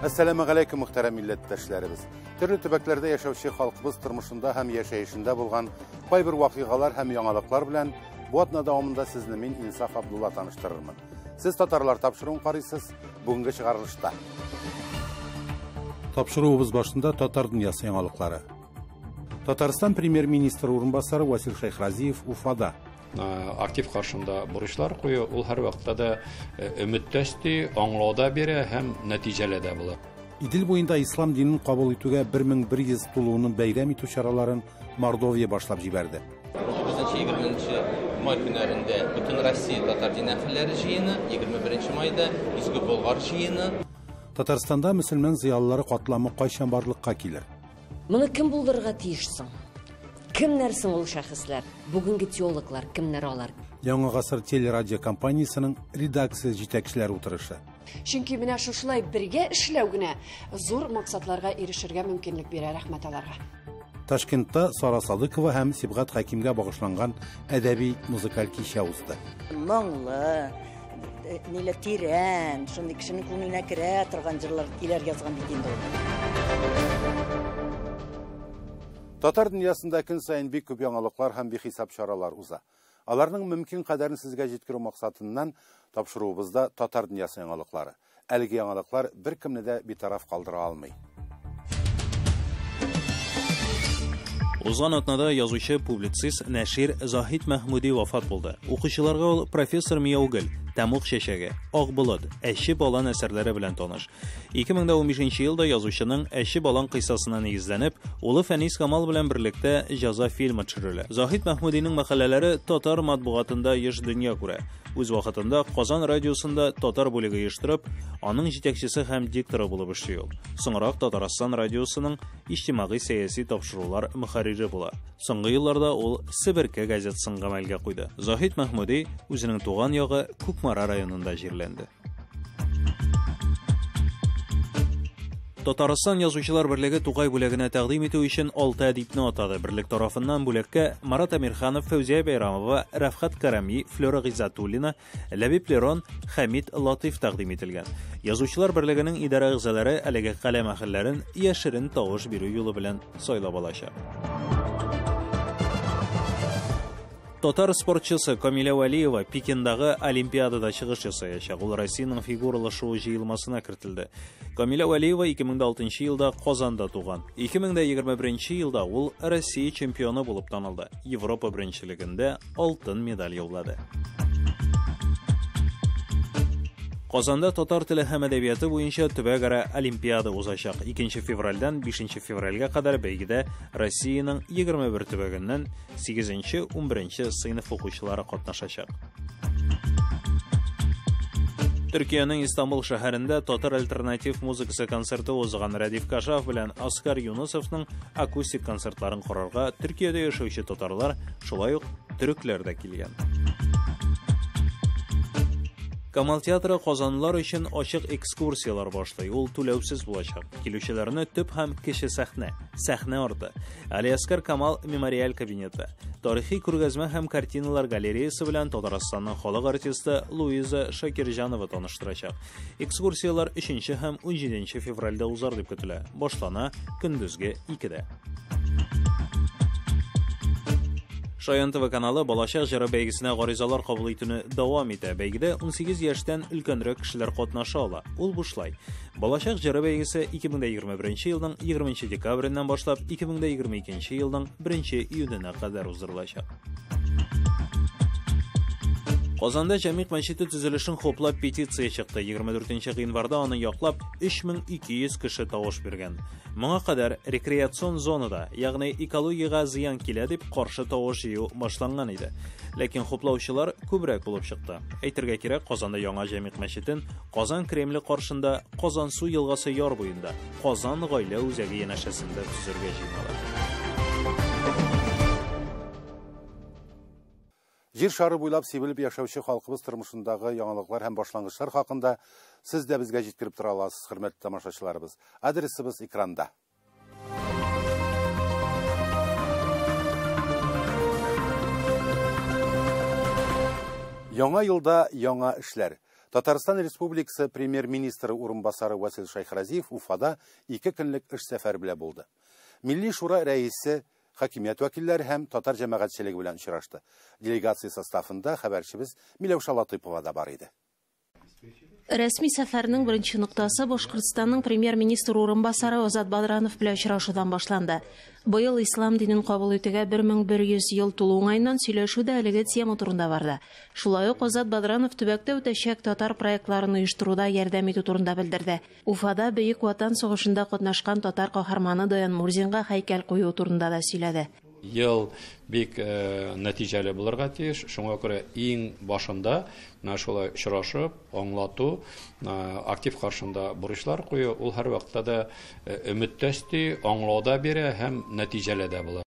Әссәламү галәйкүм, мөхтәрәм милләттәшләребез. Төрле төбәкләрдә яшәүче халкыбыз тормышында һәм яшәешендә булган кайбер вакыйгалар һәм яңалыклар белән бу атна дәвамында сезне мин, Инсаф Абдулла, таныштырырмын. Сез татарлар тапшыруын карыйсыз, бүгенге чыгарылышта. Тапшыруыбыз башында татар дөньясы яңалыклары. Татарстан премьер-министры урынбасары Васил Шәйхразиев Уфада. Актив каршында бурычлар кую, ул һәрвакытта да өмет тә өсти, аңлау да бирә һәм нәтиҗәле дә була. Идел буенда ислам динен кабул итүгә 1100 тулуын бәйрәм итү чараларын Мордовия башлап җибәрде. 19-20 май көннәрендә Бөтен Россия татар дин әһелләре җыены, 21 майда Изге Болгар җыены. Татарстанда мөселман зыялылары катламы кайчан барлыкка килер? Моны кем булдырырга тиеш соң? Кемнәр соң ул шәхесләр? Бүгенге теологлар кемнәр алар? Яңа гасыр телерадио компаниясенең редакция җитәкчеләре утырышы. Чөнки менә шушылай бергә эшләү генә зур максатларга ирешергә мөмкинлек бирә, рәхмәт аларга. Ташкентта Сара Садыкова һәм Сибгат Хәкимгә багышланган әдәби музыкаль кичә узды. Моңлы, ниле тирән, шундый кешенең күңеленә керә торган җырлар, көйләр язган бит инде ул. Татар дөньясында көн саен бик күп яңалыклар һәм бихисап чаралар уза. Аларның мөмкин кадәрен сезгә җиткерү максатыннан тапшыруыбызда татар дөньясы яңалыклары. Әлеге яңалыклар беркемне дә битараф калдыра алмый. Узган атнада язучы, публицист, нәшир Заһид Мәхмүди вафат булды. Укучыларга ул Профессор Мияугөл, Тәмуг чәчәге, Ак болыт, Әче балан әсәрләре белән таныш. 2015 елда язучының Әче балан кыйссасына нигезләнеп, улы Фәнис Камал белән берлектә Җаза фильмы төшерелә. Заһид Мәхмүдинең мәкаләләре татар матбугатында еш дөнья күрә. Үз вакытында Казан радиосында татар бүлеге оештырып, аның җитәкчесе һәм дикторы булып эшли ул. Соңрак Татарстан радиосының иҗтимагый сәяси тапшырулар мөхәррире була. Соңгы елларда ул Себерке газетасын гамәлгә куйды. Заһид Мәхмүди үзенең туган ягы Кукмара районында җирләнде. Татарстан Язучылар берлеге Тукай бүләгенә тәкъдим итү өчен 6 әдипне атады. Берлек тарафыннан бүләккә Марат Әмирханов, Фәүзия Бәйрамова, Рәфхат Кәрами, Флера Гыйззатуллина, Ләбиб Лерон, Хәмид Латыйф тәкъдим ителгән. Язучылар берлегенең идарә әгъзалары әлеге каләм әһелләрен яшерен тавыш бирү юлы белән сайлап алачак. Татар спортчысы Камилә Вәлиева Пекиндагы Олимпиадада чыгыш ясаячак. Ул Россиянең фигуралы шуу җыелмасына кертелде. Камилә Вәлиева 2006 елда Казанда туган. 2021 елда ул Россия чемпионы булып танылды. Европа беренчелегендә алтын медаль яулады. Казанда татар теле һәм әдәбияты буенча төбәкара олимпиада узачак. 2 февральдән 5 февральгә кадәр бәйгедә Россиянең 21 төбәгеннән 8-11 сыйныф укучылары катнашачак. Төркиянең Истанбул шәһәрендә татар альтернатив музыкасы концерты узган. Рәдиф Кашаф белән Оскар Юнусовның акустик концертларын карарга Төркиядә яшәүче татарлар, шулай ук төрекләр дә килгән. Камал театры казанлылар өчен ачык экскурсияләр башлый. Ул түләүсез булачак. Килүчеләрне төп һәм кече сәхнә, сәхнә арты, Алиаскар Камал мемориаль кабинеты, тарихи күргәзмә һәм картиналар галереясы белән Татарстанның халык артисты Луиза Шакирҗанова таныштырачак. Экскурсияләр 3 һәм 17 февральдә узар дип көтелә. Башлана көндезге 2-дә. Шаян ТВ каналы Балачак җыры бәйгесенә гаризалар кабул итүне дәвам итә. Бәйгедә 18 яшьтән өлкәнрәк кешеләр катнаша ала. Ул бушлай. Балачак җыры бәйгесе 2021 елның 20 декабреннән башлап 2022 елның 1 июненә кадәр уздырылачак. Казанда Җәмигъ мәчете төзелешен хуплап петиция чыкты. 24 гыйнварда аны яклап 3200 кеше тавыш биргән. Моңа кадәр рекреацион зонада, ягъни экологиягә зыян килә дип каршы тавыш җыю башланган иде. Ләкин хуплаучылар күбрәк булып чыкты. Әйтергә кирәк, Казанда яңа Җәмигъ мәчетен Казан Кремле каршында, Казансу елгасы яр буенда, Казан гаилә үзәге янәшәсендә төзергә җыеналар. Җир шары буйлап сибелеп яшәүче халкыбыз тормышындагы яңалыклар һәм башлангычлар хакында сез дә безгә җиткереп тора аласыз, хөрмәтле тамашачыларыбыз. Адресыбыз экранда. Яңа елда яңа эшләр. Татарстан Республикасы премьер-министры урынбасары Васил Шәйхразиев Уфада 2 көнлек эш сәфәре белән булды. Милли Шура рәисе хакимият вәкилләре һәм татар җәмәгатьчелеге белән очрашты. Делегация составында хәбәрчебез Миләүшә Латыпова да бар иде. Рәсми сәфәрнең беренче ноктасы Башкортстанның премьер-министры урынбасары Азат Бадранов белән очрашудан башланды. Быел ислам динен кабул итүгә 1100 ел тулу уңаеннан сөйләшү дә әлеге тема турында барды. Шулай ук Азат Бадранов төбәктә үтәчәк татар проектларын оештыруда ярдәм итү турында белдерде. Уфада Бөек Ватан сугышында катнашкан татар каһарманы Даян Мурзинга һәйкәл кую турында да сөйләде. Ел бик нәтиҗәле булырга тиеш, шуңа күрә иң башында менә шулай очрашып, аңлату, актив каршында бурычлар кую, ул һәрвакытта да өмет тә өсти, аңлау да бирә һәм нәтиҗәле дә була.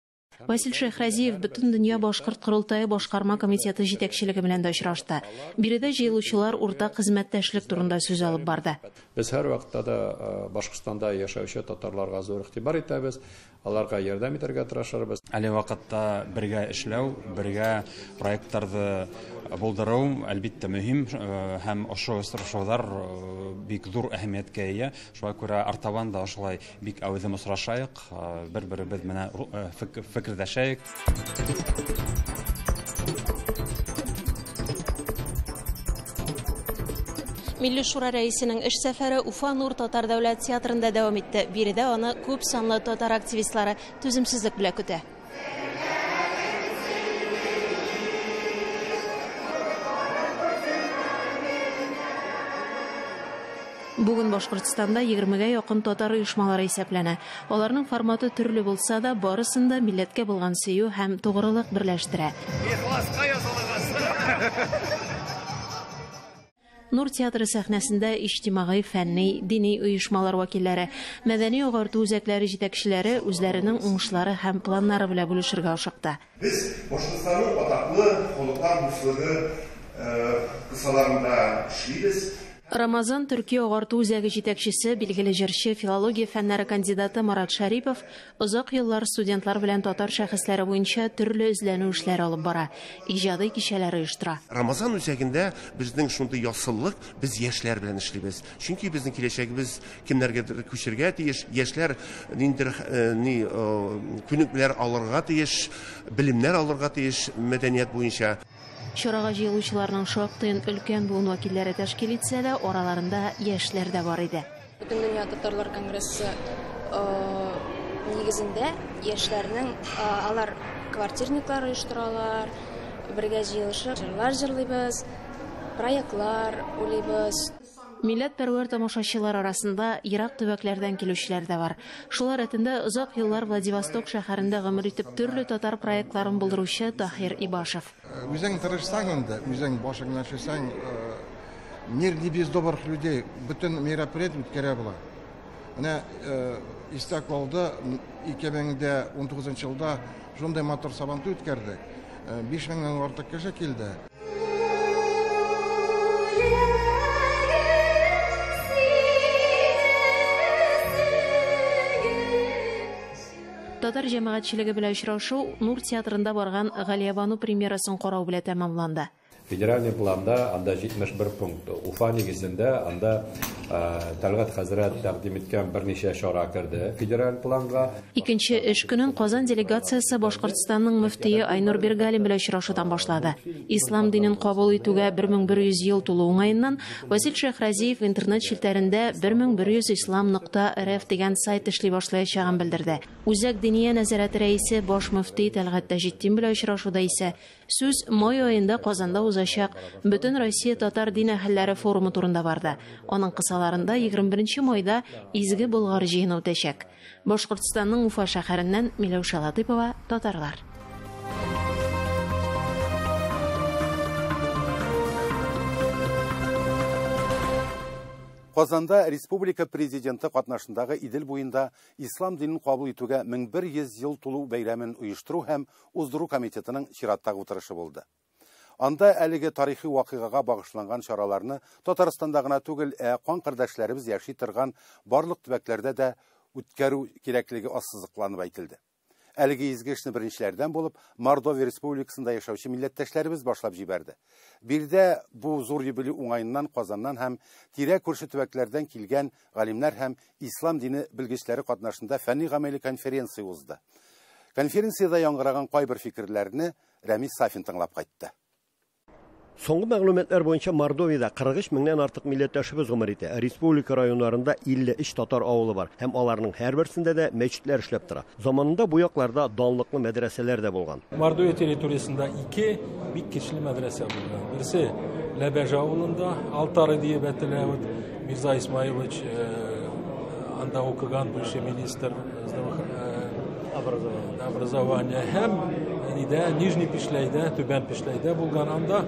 Васил Шәйхразиев бөтен дөнья башкорт корылтае башкарма комитеты җитәкчелеге белән дә очрашты. Биредә җыелучылар уртак хезмәттәшлек турында сүз алып барды. Без һәрвакытта да Башкортстанда яшәүче татарларга зур игътибар итәбез, аларга ярдәм итәргә тырышырбыз. Әле вакытта бергә эшләү, бергә проектларны булдыру әлбиттә мөһим һәм ошо очрашулар бик зур әһәмияткә ия. Шуңа күрә артабан да ошолай бик әүзем очрашайык, бер-беребез менә фикердәшәйек. Милли Шура рәисенең эш сәфәре Уфа Нур татар дәүләт театрында дәвам итте. Биредә аны күп санлы татар активистлары түземсезлек белән көтә. Бүген Башкортстанда 20-гә якын татар оешмалары исәпләнә. Аларның форматы төрле булса да, барысын да милләткә булган сөю һәм тугрылык берләштерә. Нур театры сәхнәсендә иҗтимагый, фәнни, дини оешмалар вәкилләре, мәдәни агарту үзәкләре җитәкчеләре үзләренең уңышлары һәм планнары белән бүлешергә ашыкты. Без Башкортстанның атаклы халыклар дуслыгы кысаларында эшлибез. Рамазан Төркия агарту үзәге җитәкчесе, билгеле җырчы, филология фәннәре кандидаты Марат Шарипов озак еллар студентлар белән татар шәхесләре буенча төрле эзләнү эшләре алып бара, иҗади кичәләр оештыра. Рамазан үзәгендә безнең шундый ясыллык, без яшьләр белән эшлибез. Чөнки безнең киләчәгебез кемнәргәдер күчергә тиеш, яшьләр ниндидер күнекмәләр алырга тиеш, белемнәр алырга тиеш мәдәният буенча. Чарага җыелучыларның шактыен өлкән буын вәкилләре тәшкил итсә дә, араларында яшьләр дә бар иде. Бөтендөнья татарлар конгрессы нигезендә яшьләрнең алар квартирниклар оештыралар, бергә җыелышып җырлар җырлыйбыз, проектлар уйлыйбыз. Милләтпәрвәр тамашачылар арасында ерак төбәкләрдән килүчеләр дә бар. Шулар рәтендә озак еллар Владивосток шәһәрендә гомер итеп төрле татар проектларын булдыручы Таһир Ибашев. Үзең тырышсаң инде, үзең башың белән эшләсәң, мир не без добрых людей, бөтен мероприятие үткәрә була. Менә истә калды, 2019 елда шундый матур сабантуй үткәрдек. 5000-нән артык кеше килде. Татар җәмәгатьчелеге белән очрашу Нур театрында барган Галиябану премьерасын карау белән тәмамланды. Федеральный планда анда 71 пункт. Уфа нигезендә анда Тәлгать хәзрәт тәкъдим иткән берничә чара керде федераль планга. Икенче эш көнен Казан делегациясе Башкортстанның мөфтие Айнур Бергалин белән очрашудан башлады. Ислам динен кабул итүгә 1100 ел тулу уңаеннан Васил Шәйхразиев интернет челтәрендә 1100islam.rf дигән сайт эшли башлаячагын белдерде. Үзәк диния нәзарәте рәисе баш мөфти Тәлгать Таҗетдин белән очрашуда исә сүз май аенда Казанда узачак Бөтен Россия татар дин әһелләре форумы турында барды. Аның кысаларында 21 майда Изге Болгар җыены үтәчәк. Башкортстанның Уфа шәһәреннән Миләүшә Латыпова, Татарлар. Казанда Республика президенты катнашындагы Идел буенда ислам динен кабул итүгә 1100 ел тулу бәйрәмен оештыру һәм уздыру комитетының чираттагы утырышы булды. Анда әлеге тарихи вакыйгага багышланган чараларны Татарстанда гына түгел, ә кан кардәшләребез яши торган барлык төбәкләрдә дә үткәрү кирәклеге ассызыкланып әйтелде. Әлеге изге эшне беренчеләрдән булып Мордовия Республикасында яшәүче милләттәшләребез башлап җибәрде. Биредә бу зур юбилей уңаеннан Казаннан һәм тирә-күрше төбәкләрдән килгән галимнәр һәм ислам дине белгечләре катнашында фәнни-гамәли конференция узды. Конференциядә яңгыраган кайбер фикерләрне Рәмис Сафин тыңлап кайтты. Соңгы мәгълүматлар буенча Мордовиядә 43 меңнән артык милләттәшебез гомер итә. Республика районнарында 53 татар авылы бар һәм аларның һәрберсендә дә мәчетләр эшләп тора. Заманында бу якларда данлыклы мәдрәсәләр дә булган. Мордовия территориясендә ике бик көчле мәдрәсә булган. Берсе Ләбәж авылында, Алтары диеп әйтелә, Мирза Исмаилович анда укыган бывший министр образования һәм нидә Нижний Пишләйдә, Түбән Пишләйдә булган, анда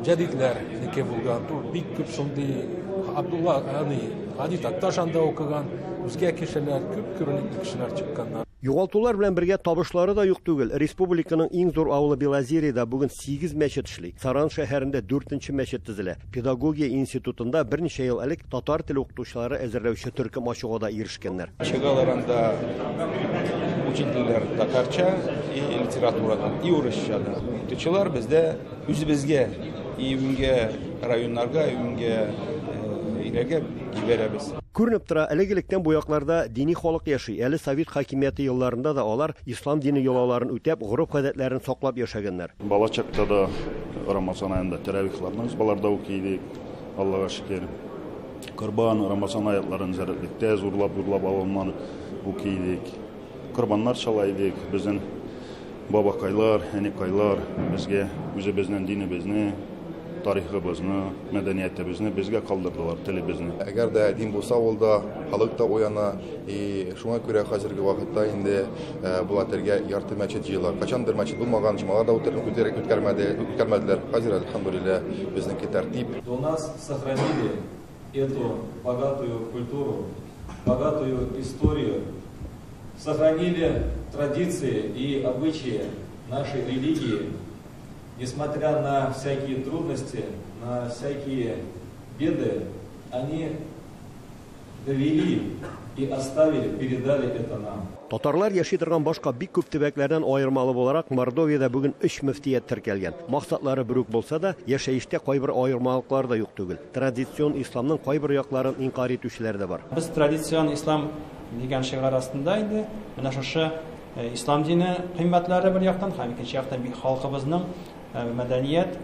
җәдидләр неке булган. Бик күп шундый Абдулла, аны Һади Такташ анда укыган, үзгә кешеләр, күп күренекле кешеләр чыкканнар. Югалтулар белән бергә табышлары да юк түгел. Республиканың иң зур авылы Белозерьеда бүген 8 мәчет эшли. Саран шәһәрендә 4нче мәчет төзелә. Педагогия институтында берничә ел элек татар теле укытучылары әзерләүче төркем ачуга да ирешкәннәр. Чыгалар анда учительләр татарча и литературадан, и урысчадан. Укытучылар бездә үзебезгә, июньгә районнарга, июньгә иләргә җибәрәбез. Күренеп тора, элек-электән бу якларда дини халык яши. Әле совет хакимияте елларында да алар ислам дине йолаларын үтәп, гореф-гадәтләрен саклап яшәгәннәр. Балачакта да Рамазан аенда тәравихларны баларда укый идек, Аллага шөкер. Корбан, Рамазан аятларын зәрәтлектә зурлап-зурлап алынманы укый идек. Корбаннар чала идек. Безнең бабакайлар, әнекайлар безгә үзебезнең динебезне, тарихыбызны, мәдәниятебезне безгә калдырдылар, телебезне. Әгәр дә дин булса, ул да халык та уяна. И шуңа күрә хәзерге вакытта инде бу әтергә ярты мәчет җыела. Кайчандыр мәчет булмаган, җомалар да үткәрмәделәр. Хәзер, әлхәмдүлилләһ, безнеке тәртип. У нас сохранили эту богатую культуру, богатую историю, сохранили традиции и обычаи нашей религии. Несмотря на всякие трудности, на всякие беды, они довели и оставили, передали это нам. Татарлар яши торган башка бик күп төбәкләрдән аермалы буларак, Мордовиядә бүген 3 мөфтият теркәлгән. Максатлары бер үк булса да, яшәештә кайбер аермалыклар да юк түгел. Традицион исламның кайбер якларын инкар итүчеләр дә бар. Без традицион ислам дигән шиғар астында инде менә шушы ислам дине кыйммәтләре бер яктан һәм икенче яктан бик халкыбызның мәдәният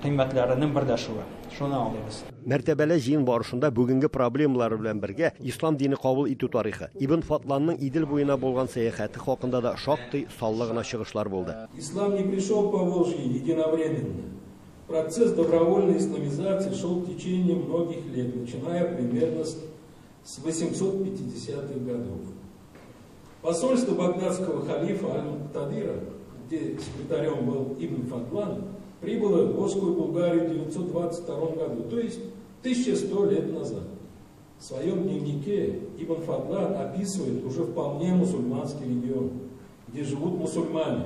кыйммәтләренең берләшүе. Шуны аңлыйбыз. Мәртәбәле җыен барышында бүгенге проблемалар белән бергә ислам дине кабул итү тарихы, Ибн Фатланның Идел буена булган сәяхәте хакында да шактый саллы гына чыгышлар булды. Ислам не пришел по Волжье единовременно. Процесс добровольной исламизации шел в течение многих лет, начиная примерно с 850-х годов. Посольство багдадского халифа Аль-Муктадира, где секретарем был Ибн Фадлан, прибыло в Волжскую Булгарию в 922 году, то есть 1100 лет назад. В своем дневнике Ибн Фадлан описывает уже вполне мусульманский регион, где живут мусульмане,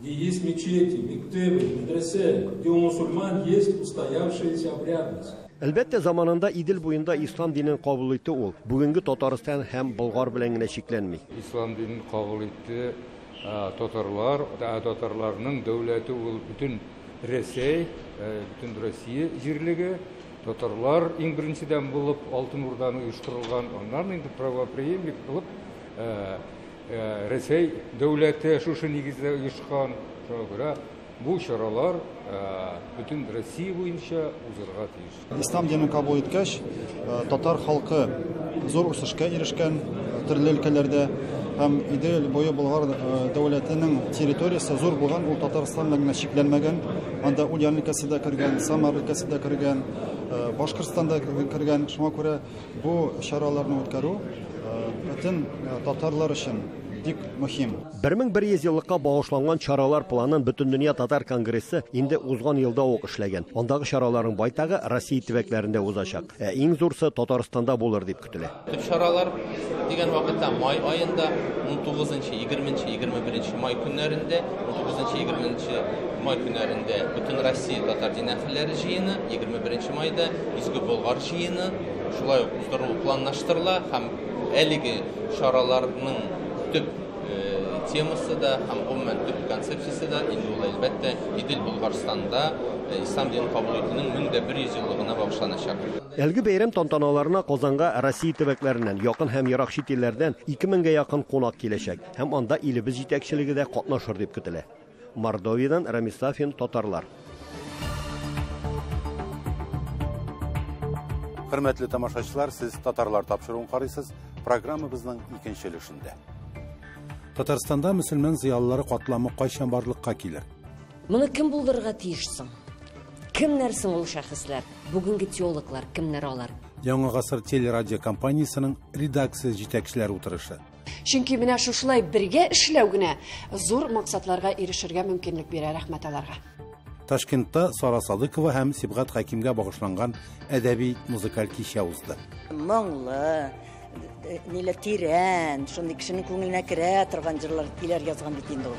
где есть мечети, мектебы, медресе, где у мусульман есть устоявшаяся обрядность. Әлбәттә, заманында Идел буенда ислам динен кабул итте ул. Бүгенге Татарстан һәм Болгар белән генә чикләнми. Ислам динен кабул итте татарлар, татарларның дәүләте ул бөтен Рәсәй, бөтен Россия җирлеге. Татарлар иң беренчедән булып Алтын Урданы оештырылган, аннан инде правопреемник булып Рәсәй дәүләте шушы нигездә оешкан. Шуңа күрә бу чаралар бөтен Россия буенча узырга тиеш. Ислам динен кабул иткәч, татар халкы зур үсешкә ирешкән төрле өлкәләрдә һәм Идел буе Болгар дәүләтенең территориясе зур булган, ул Татарстан белән генә чикләнмәгән. Анда Ульян өлкәсе дә кергән, Самар өлкәсе дә кергән, Башкортстан да кергән. Шуңа күрә бу чараларны үткәрү бөтен татарлар өчен бик мөһим. 1100 еллыкка багышланган чаралар планын Бөтендөнья татар конгрессы инде узган елда ук эшләгән. Андагы чараларның байтагы Россия төбәкләрендә узачак. Ә иң зурсы Татарстанда булыр дип көтелә. Төп чаралар дигән вакытта май аенда 19-нчы, 20-нче, 21-нче май көннәрендә, 19-нчы, 20-нче май көннәрендә Бөтен Россия татар дин әһелләре җыены, 21 майда Изге Болгар җыены шулай ук уздыру планлаштырыла һәм әлеге чараларның төп Аның темасы да һәм гомумән төп концепциясе дә инде ул, әлбәттә, Идел Болгарстанда ислам динен кабул итүнең 1100 еллыгына багышланачак. Әлеге бәйрәм тантаналарына Казанга Россия төбәкләреннән, якын һәм ерак чит илләрдән 2000гә якын кунак киләчәк һәм анда илебез җитәкчелеге дә катнашыр дип көтелә. Мордовиядән Рамис Сафин, Татарлар. Хөрмәтле тамашачылар, сез Татарлар тапшыруын карыйсыз, программабызның икенче өлешендә. Татарстанда мөселман зыялылары катламы кайчан барлыкка килер? Моны кем булдырырга тиеш соң? Кемнәр соң ул шәхесләр? Бүгенге теологлар кемнәр алар? Яңа гасыр телерадиокомпаниясенең редакция җитәкчеләре утырышы. Чөнки менә шушылай бергә эшләү генә зур максатларга ирешергә мөмкинлек бирә. Рәхмәт аларга. Ташкентта Сара Садыкова һәм Сибгат Хәкимгә багышланган әдәби музыкаль кичә узды. Моңлы, ниле тирән, шундый кешенең күңеленә керә торган җырлар, көйләр язган бит инде ул.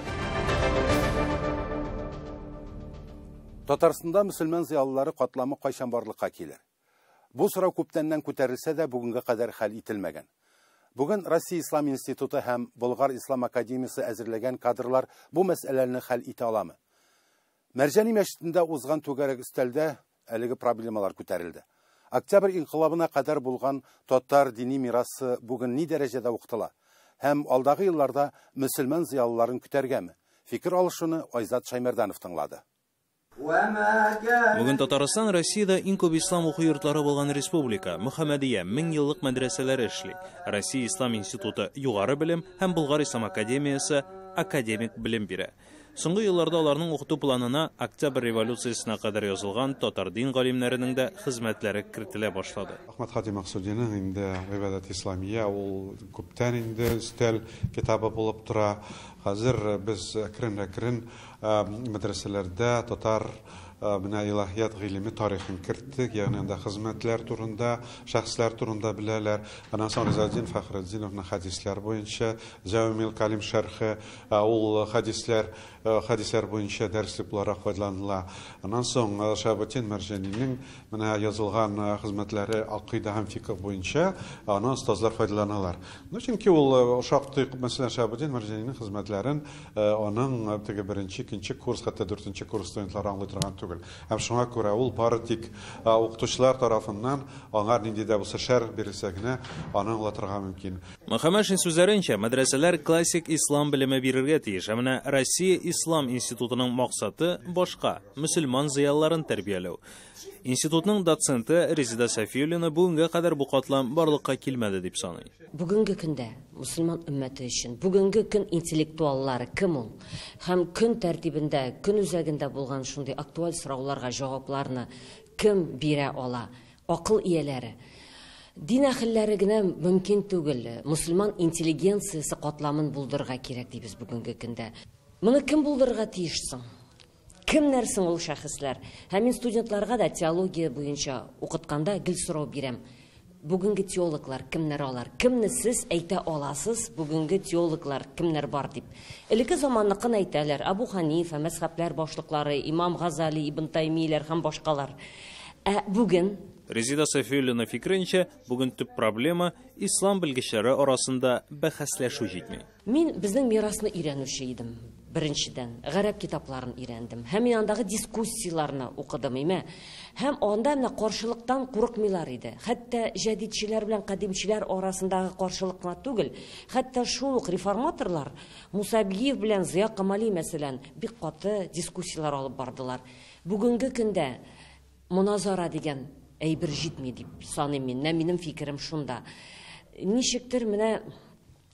Татарстанда мөселман зыялылары катламы кайчан барлыкка килер? Бу сорау күптәннән күтәрелсә дә, бүгенгә кадәр хәл ителмәгән. Бүген Россия Ислам институты һәм Болгар Ислам академиясе әзерләгән кадрлар бу мәсьәләне хәл итә аламы? Мәрҗани мәчетендә узган түгәрәк өстәлдә әлеге проблемалар күтәрелде. Октябрь инкыйлабына кадәр булган татар дини мирасы бүген ни дәрәҗәдә укытыла? Һәм алдагы елларда мөселман зыялыларын көтәргәме? Фикер алышуны Айзат Шаймәрданов тыңлады. Бүген Татарстан Россиядә иң күп ислам уку йортлары булган республика. Мөхәммәдия мең еллык мәдрәсәләре эшли. Россия Ислам институты югары белем һәм Болгар Ислам академиясе академик белем бирә. Соңгы елларда аларның укыту планына Октябрь революциясенә кадәр язылган татар дин галимнәренең дә хезмәтләре кертелә башлады. Әхмәт Һади Максудиның инде Гыйбадәт Исламия ул күптән инде өстәл китабы булып тора. Хәзер без әкрен-әкрен мәдрәсәләрдә татар менә илаһият гыйлеме тарихын керттек, ягъни анда хезмәтләр турында, шәхесләр турында беләләр. Аннан соң Ризаэддин Фәхретдиновның хәдисләр буенча Җәвамил Калим шәрхе, ул хәдисләр буенча дәреслек буларак файдаланыла. Аннан соң Шаһабетдин Мәрҗанинең менә язылган хезмәтләре акыйда һәм фикх буенча, аны остазлар файдаланалар. Ну, чөнки ул шактый, мәсәлән, Шаһабетдин Мәрҗанинең хезмәтләрен аның теге беренче, икенче курс, хәтта дүртенче курс студентлары аңлый торган түгел. Һәм шуңа күрә ул бары тик укытучылар тарафыннан аңа нинди дә булса шәрх бирелсә генә аны аңлатырга мөмкин. Мөхәммәтшин сүзләренчә, мәдрәсәләр классик ислам белеме бирергә тиеш. Ә менә Россия Ислам институтының максаты башка мөселман зыялыларын тәрбияләү. Институтның доценты Резеда Сафиуллина бүгенгә кадәр бу катлам барлыкка килмәде дип саный. Бүгенге көндә мөселман өммәте өчен бүгенге көн интеллектуаллары кем ул? Һәм көн тәртибендә, көн үзәгендә булган шундый актуаль сорауларга җавапларны кем бирә ала? Акыл ияләре. Дин әһелләре генә мөмкин түгел. Мөселман интеллигенциясе катламын булдырырга кирәк дибез бүгенге көндә. Моны кем булдырырга тиеш соң? Кемнәр соң ул шәхесләр? Һәм мин студентларга да теология буенча укытканда гел сорау бирәм. Бүгенге теологлар кемнәр алар? Кемне сез әйтә аласыз? Бүгенге теологлар кемнәр бар дип. Элекке заманныкын әйтәләр. Абу Ханифа, мәзһәбләр башлыклары, Имам Газали, Ибн Таймияләр һәм башкалар. Ә бүген Резеда Сафиуллина фикеренчә, бүген төп проблема ислам белгечләре арасында бәхәсләшү җитми. Мин безнең мирасны өйрәнүче идем. Беренчедән, гарәп китапларын өйрәндем. Һәм мин андагы дискуссияларны укыдым, име? Һәм анда менә каршылыктан курыкмыйлар иде. Хәтта җәдидчеләр белән кадимчеләр арасындагы каршылык кына түгел, хәтта шул ук реформаторлар Муса Бигиев белән Зыя Камали мәсәлән, бик каты дискуссиялар алып бардылар. Бүгенге көндә моназара дигән әйбер җитми дип саныйм мин. Менә минем фикерем шунда. Ничектер менә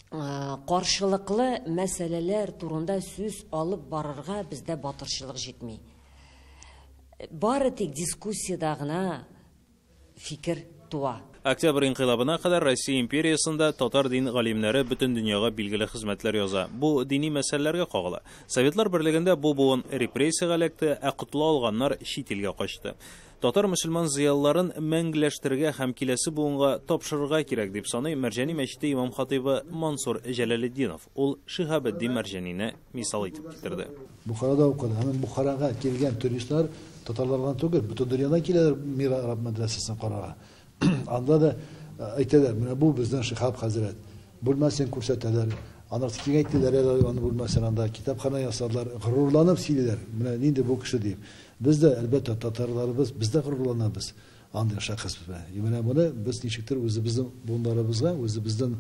каршылыклы мәсьәләләр турында сүз алып барырга бездә батырчылык җитми. Бары тик дискуссиядә гына фикер туа. Октябрь инкыйлабына кадәр Россия империясендә татар дин галимнәре бөтен дөньяга билгеле хезмәтләр яза. Бу дини мәсьәләләргә кагыла. Советлар берлегендә бу буын репрессиягә эләкте, ә котыла алганнар чит илгә качты. Татар мөселман зыялыларын мәңгеләштерергә һәм киләсе буынга тапшырырга кирәк дип саный Мәрҗани мәчете имам хатыйбы Мансур Җәләлетдинов. Ул Шиһабетдин Мәрҗанине мисал итеп китерде. Бухарада укыды. Һәм Бухарага килгән туристлар татарлардан түгел, бөтен дөньядан киләләр Мира араб мәдрәсәсен карарга. Анда да әйтәләр, менә бу безнең Шиһаб хәзрәт. Бүлмәсен күрсәтәләр. Аннары киңәйттеләр әле аны бүлмәсен, анда китапхана ясадылар, горурланып сөйлиләр. Менә нинди бу кеше дип. Без дә, әлбәттә, татарларыбыз, без дә горурланабыз андый шәхес белән. Менә моны без ничектер үзебезнең буыннарыбызга, үзебезнең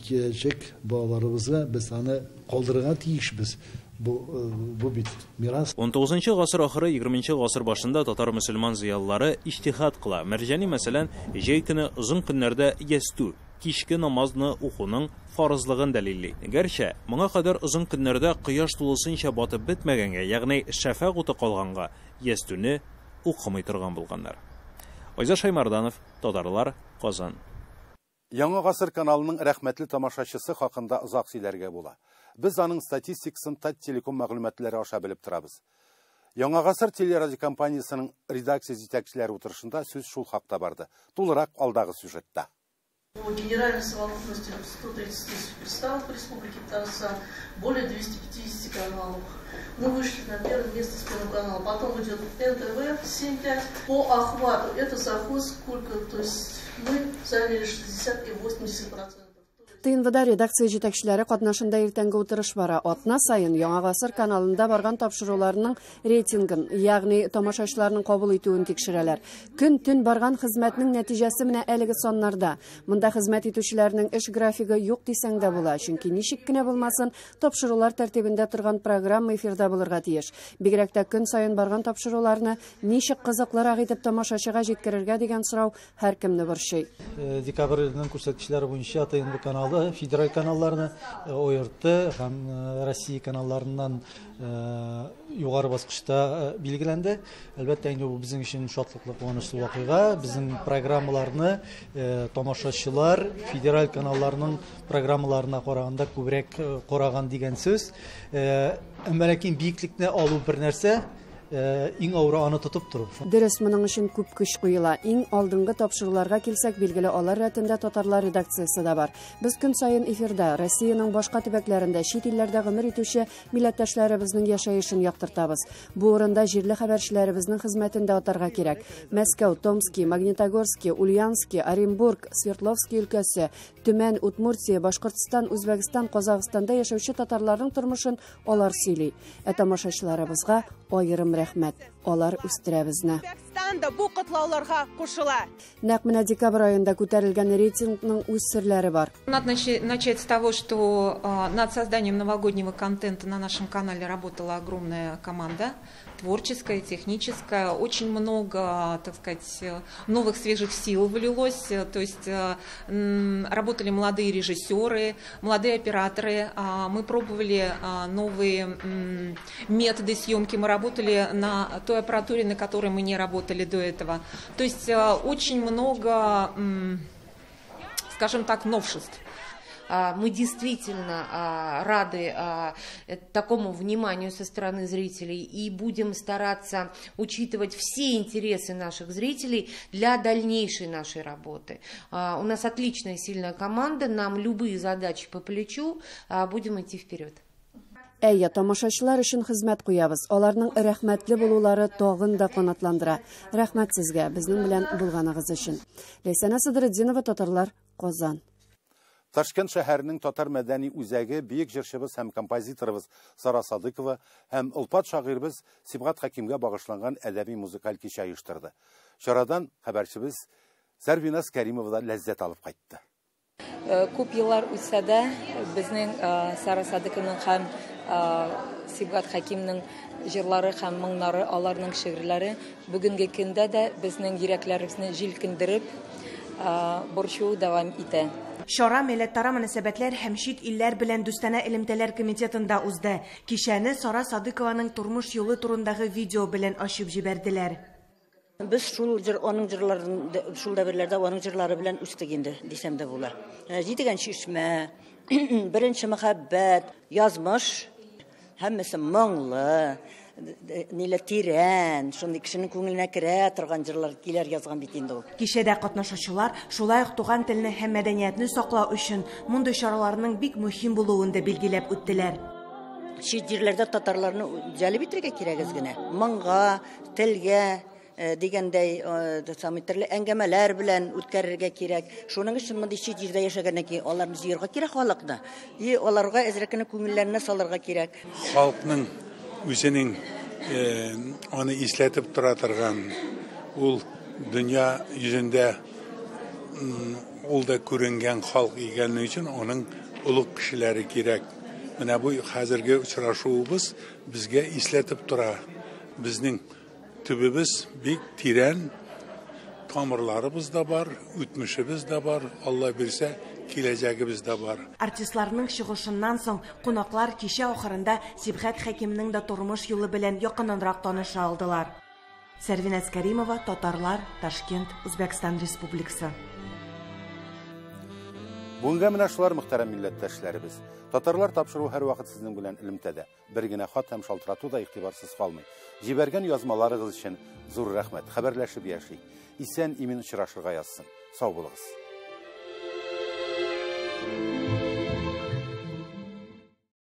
киләчәк балаларыбызга без аны калдырырга тиешбез. Бу бит мирас. 19 гасыр ахыры, 20 гасыр башында татар мөселман зыялылары иҗтиһад кыла. Мәрҗани, мәсәлән, җәй көне озын көннәрдә ястү, кичке намазны укуның фарызлыгын дәлилли. Гәрчә, моңа кадәр озын көннәрдә кояш тулысынча батып бетмәгәнгә, ягъни шәфәкъ уты калганга, ястүне укымый торган булганнар. Айза Шаймарданов, Татарлар, Казан. Яңа гасыр каналының рәхмәтле тамашачысы хакында озак сөйләргә була. Без аның статистикасын Таттелеком мәгълүматлары аша белеп торабыз. Яңа гасыр телерадиокомпаниясының редакция җитәкчеләре утырышында сүз шул хакта барды. Тулырак алдагы сюжетта. По генеральной совокупности 130 тысяч приставок в Республике Татарстан, более 250 каналов. Мы вышли на первое место с первого канала. Потом идет НТВ 7,5. По охвату это заход сколько? То есть мы заняли 60 и 80%. ТНВда редакция җитәкчеләре катнашында иртәнге утырыш бара. Атна саен Яңа гасыр каналында барган тапшыруларның рейтингын, ягъни тамашачыларның кабул итүен тикшерәләр. Көн-төн барган хезмәтнең нәтиҗәсе менә әлеге саннарда. Монда хезмәт итүчеләрнең эш графигы юк дисәң дә була, чөнки ничек кенә булмасын, тапшырулар тәртибендә торган программа эфирда булырга тиеш. Бигрәк тә көн саен барган тапшыруларны ничек кызыклырак итеп тамашачыга җиткерергә дигән сорау һәркемне борчый. Декабрьнең күрсәткечләре буенча ТНВ каналы федераль каналларны ОРТ һәм Россия каналларыннан югары баскычта билгеләнде. Әлбәттә, инде бу безнең өчен шатлыклы, куанычлы вакыйга. Безнең программаларны тамашачылар федераль каналларның программаларына караганда күбрәк караган дигән сүз. Әмма ләкин биеклекне алу бер нәрсә, иң авыры аны тотып тору. Дөрес, моның өчен күп көч куела. Иң алдынгы тапшыруларга килсәк, билгеле, алар рәтендә татарлар редакциясе дә бар. Без көн саен эфирда Россиянең башка төбәкләрендә, чит илләрдә гомер итүче милләттәшләребезнең яшәешен яктыртабыз. Бу урында җирле хәбәрчеләребезнең хезмәтен дә атарга кирәк. Мәскәү, Томский, Магнитогорский, Ульяновский, Оренбург, Свердловский өлкәсе, Төмән, Удмуртия, Башкортстан, Үзбәкстан, Казахстанда яшәүче татарларның тормышын алар сөйли. Ә тамашачыларыбызга аерым рәхмәт. Алар үстерә безне. Үзбәкстан да бу котлауларга кушыла. Нәкъ менә декабрь аенда күтәрелгән рейтингның үз серләре бар. Надо начать с того, что над созданием новогоднего контента на нашем канале работала огромная команда, творческая, техническая. Очень много, так сказать, новых свежих сил влилось. То есть работали молодые режиссеры, молодые операторы. Мы пробовали новые методы съемки, мы работали на той аппаратуре, на которой мы не работали до этого. То есть очень много, скажем так, новшеств. Мы действительно рады такому вниманию со стороны зрителей и будем стараться учитывать все интересы наших зрителей для дальнейшей нашей работы. У нас отличная, сильная команда, нам любые задачи по плечу, будем идти вперед. Әйе, тамашачылар өчен хезмәт куябыз. Аларның рәхмәтле булулары тагын да канатландыра. Рәхмәт сезгә, безнең белән булганыгыз өчен. Ләйсәнә Садретдинова, Татарлар, Казан. Ташкент шәһәренең татар мәдәни үзәге бөек җырчыбыз һәм композиторыбыз Сара Садыкова һәм олпат шагыйребез Сибгат Хәкимгә багышланган әдәби музыкаль кичә оештырды. Чарадан хәбәрчебез Сәрвиназ Кәримова да ләззәт алып кайтты. Күп еллар үтсә дә, безнең Сара Садыкованың һәм Сибгат Хәкимнең җырлары һәм моңнары, аларның шигырьләре бүгенге көндә дә безнең йөрәкләребезне җилкендереп, борчуы дәвам итә. Чара милләтара мөнәсәбәтләр һәм чит илләр белән дустанә элемтәләр комитетында узды. Кичәне Сара Садыкованың тормыш юлы турындагы видео белән ачып җибәрделәр. Без шул җыр, аның җырларын, шул дәверләрдә аның җырлары белән үстек инде, дисәм дә була. Җидегән чишмә, беренче мәхәббәт, язмыш, һәммәсе моңлы, ниле тирән, шундый кешенең күңеленә керә торган җырлар, көйләр язган бит инде ул. Кичәдә катнашучылар шулай ук туган телне һәм мәдәниятне саклау өчен мондый чараларның бик мөһим булуын да билгеләп үттеләр. Чит җирләрдә татарларны җәлеп итәргә кирәк генә. Моңга, телгә, дигәндәй, самый төрле әңгәмәләр белән үткәрергә кирәк. Шуның өчен мондый чит җирдә яшәгәннән кейін аларны җыярга кирәк халыкны. И аларга әзрәк кенә күңелләренә салырга кирәк. Халыкның үзенең аны исләтеп тора торган ул дөнья йөзендә ул да күренгән халык икәнлеге өчен аның олуг кешеләре кирәк. Менә бу хәзерге очрашуыбыз безгә исләтеп тора. Безнең төбебез бик тирән, тамырларыбыз да бар, үтмешебез дә бар, Алла бирсә, киләчәгебез дә бар. Артистларның чыгышыннан соң кунаклар кичә ахырында Сибгат Хәкимнең дә тормыш юлы белән якыннанрак таныша алдылар. Сәрвиназ Кәримова, Татарлар, Ташкент, Үзбәкстан Республикасы. Бүгенгә менә шулар, мөхтәрәм милләттәшләребез. Татарлар тапшыруы һәрвакыт сезнең белән элемтәдә. Бер генә хат һәм шалтырату да игътибарсыз калмый. Җибәргән язмаларыгыз өчен зур рәхмәт. Хәбәрләшеп яшик. Исән имин очрашырга язсын. Сау булыгыз.